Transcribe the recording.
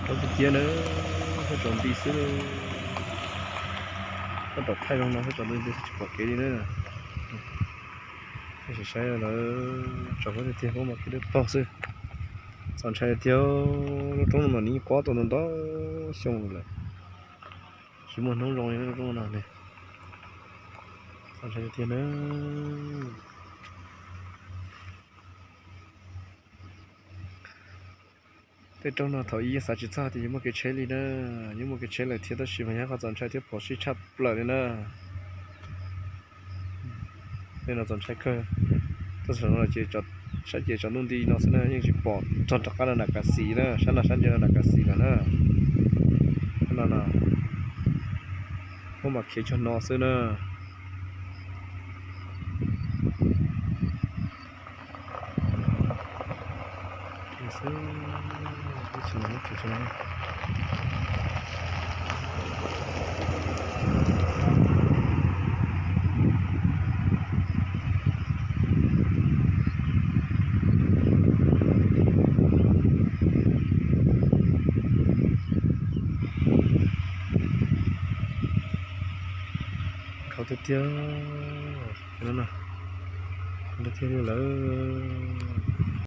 Tau tiag tiag na, thiaj tsaus nti xwb. Koj tom thaij zoo no thiaj tsaus nti nti tsis pom kev li na. Saib saib lawv tsaus huab tiag tiag, huab mas kev dawb paug xwb. Txaus ntshai tiag, lub roob no mas nws quab tau ntau ntau xyoo lawm, tsis muaj hnub zoo li lub roob no ne. Txaus ntshai tiag na. Tej roob no thaum ub yeej xav tsis txog tias yuav muaj kev tsheb li na, yeej muaj kev tsheb lawm thiab tab sis mas yog qhov txaus ntshai thiab pom sib tshaj plaws li na. Tej no txaus ntshai kawg. Tuaj saum no ces, sab ces tsaus ntuj nti no xwb na, yeej tsis pom txog rov qab rau nram Kav Xis na, sab no sab ntshe rau nram Kav Xis lawm na. Sab no no, muab mas khiav cuag no xwb na. Khav tiag tiag, tiag tiag li lawm.